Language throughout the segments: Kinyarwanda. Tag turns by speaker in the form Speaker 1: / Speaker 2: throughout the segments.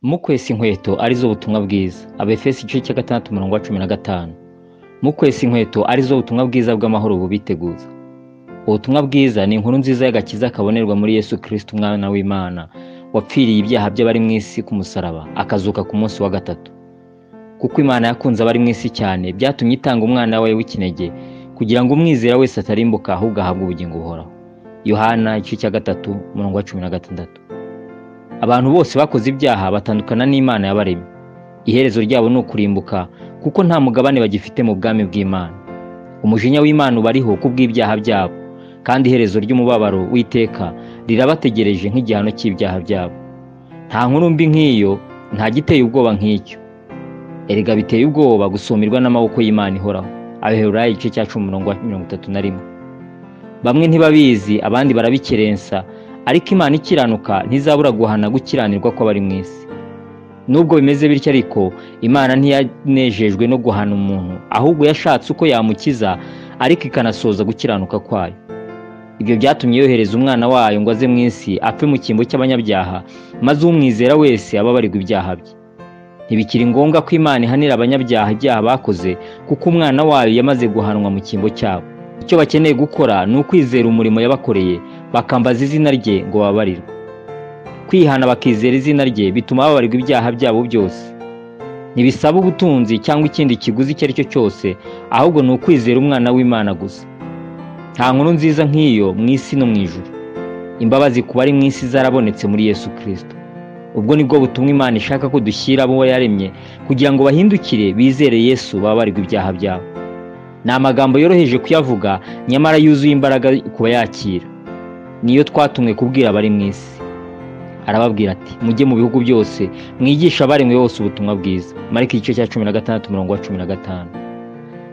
Speaker 1: Mukwesa inkweto arizo butumwa bwiza. Abefeso igice cya 6 umurongo wa 15. Mukwesa inkweto arizo butumwa bwiza bw'amahoro bubiteguza. Ubutumwa bwiza ni inkuru nziza y'agakiza kabonerwa muri Yesu Kristo umwana w'Imana, wapfiriye ibyaha by'abari mu isi ku musaraba, akazuka ku munsi wa gatatu. Kuko Imana yakunze abari mu isi cyane, byatumye itanga umwana wayo w'ikinege kugira ngo umwizera wese atarimbuka ahubwo ahabwe ubugingo buhoraho. Yohana igice cya 3 umurongo wa 16. Abantu bose bakoze ibyaha batandukana n'Imana yabaremye. Iherezo ryabo ni ukurimbuka kuko nta mugabane bagifite mu bwami bw'Imana. Umujinya w'Imana ubariho kubw'ibyaha byabo, kandi iherezo ry'umubabaro w'iteka rirabategereje nk'igihano cy'ibyaha byabo. Nta nkuru mbi nk'iyo, nta giteye ubwoba nk'icyo. Erega biteye ubwoba gusumirwa n'amaboko y'Imana ihoraho. Abaheburayo igice cya 10 umurongo wa 31. Bamwe ntibabizi, abandi barabikerensa, ariko Imana ikiranuka ntizabura guhana gukiranirwa kw'abari mu isi. Nubwo bimeze bityo ariko, Imana ntiyanejejwe no guhana umuntu, ahubwo yashatse uko yamukiza, ariko ikanasoza gukiranuka kwayo. Ibyo byatumye yohereza umwana wayo ngo aze mu isi, apfe mu cyimbo cy'abanyabyaha, maze umwizera wese ababarirwa ibyaha bye. Ntibikiri ngombwa ko Imana ihanira abanyabyaha ibyaha bakoze, kuko umwana wayo yamaze guhanwa mu cyimbo cyabo. Icyo bakeneye gukora ni ukwizera umurimo yabakoreye, bakambaza izina rye ngo bababarirwe. Kwihana bakizera izina rye bituma babarirwa ibyaha byabo byose. Ntibisaba ubutunzi cyangwa ikindi kiguzi icyo ari cyo cyose, ahubwo ni ukwizera umwana w'Imana gusa. Nta nkuru nziza nk'iyo mu isi no mu ijuru. Imbabazi ku bari mu isi zarabonetse muri Yesu Kristo. Ubwo nibwo butumwa Imana ishaka ko dushyira abo yaremye kugira ngo bahindukire bizere Yesu babarirwe ibyaha byabo. Ni amagambo yoroheje kuyavuga, nyamara yuzuye imbaraga ku bayakira. Niyo twatumwe kubwira abari mu isi. Arababwira ati: mujye mu bihugu byose mwigisha abaremwe bose ubutumwa bwiza. Mariko igice cya 16 umurongo wa 15.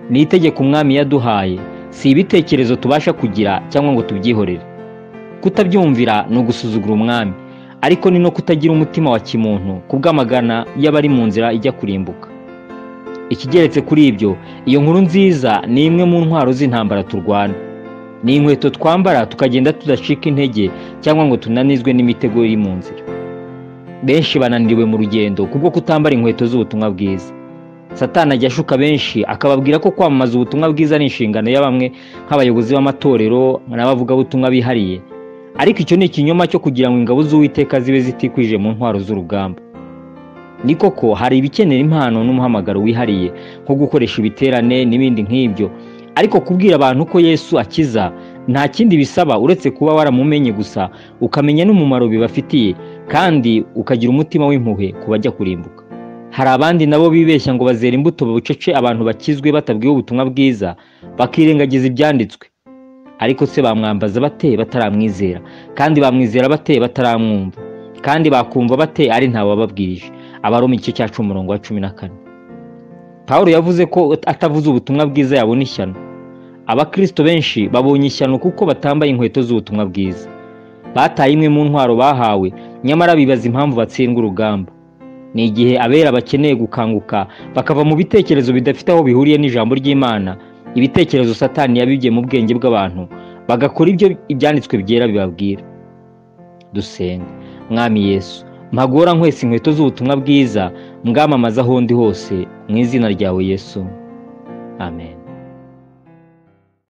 Speaker 1: Ni itegeko umwami yaduhaye, si ibitekerezo tubasha kugira cyangwa ngo tubyihorere. Kutabyumvira ni ugusuzugura umwami, ariko ni no kutagira umutima wa kimuntu kubw'amagana y'abari mu nzira ijya kurimbuka. Ikigeretse kuri ibyo, iyo nkuru nziza ni imwe mu ntwaro z'intambara turwana. Ni inkweto twambara tukagenda tudacika intege cyangwa ngo tunanizwe n'imitego iri mu nzira. Benshi bananiriwe mu rugendo kubwo kutambara inkweto z'ubutumwa bwiza. Satani ajya ashuka benshi akababwira ko kwamamaza ubutumwa bwiza ari inshingano ya bamwe nk'abayobozi b'amatorero n'abavugabutumwa bihariye. Ariko icyo ni ikinyoma cyo kugira ngo ingabo z'Uwiteka zibe zitikwije mu ntwaro z'urugamba. Ni koko hari ibikenera impano n'umuhamagaro wihariye nko gukoresha ibiterane n'ibindi nk'ibyo, ariko kubwira abantu ko Yesu akiza nta kindi bisaba uretse kuba waramumenye gusa, ukamenya n'umumaro bibafitiye, kandi ukagira umutima w'impuhwe ku bajya kurimbuka. Hari abandi nabo bibeshya ngo bazera imbuto bucece abantu bakizwe batabwiwe ubutumwa bwiza, bakirengagiza ibyanditswe. Ariko se bamwambaza bate bataramwizera? Kandi bamwizera bate bataramwumva? Kandi bakumva bate ari ntawe wababwirije? Abaroma igice cya 10 umurongo wa 14. Pawulo yavuze ko atavuze ubutumwa bwiza yabona ishyano. Abakristo benshi babonye ishyano kuko batambaye inkweto z'ubutumwa bwiza. Bataye imwe mu ntwaro bahawe, nyamara bibaza impamvu batsindwa urugamba. Ni igihe abera bakeneye gukanguka bakava mu bitekerezo bidafite aho bihuriye n'ijambo ry'Imana, ibitekerezo Satani yabibye mu bwenge bw'abantu, bagakora ibyo ibyanditswe byera bibabwira. Dusenga. Mwami Yesu, mpagora nkwesa inkweto z'ubutumwa bwiza, mbwamamaza aho ndi hose, mu izina ryawe Yesu. Amen.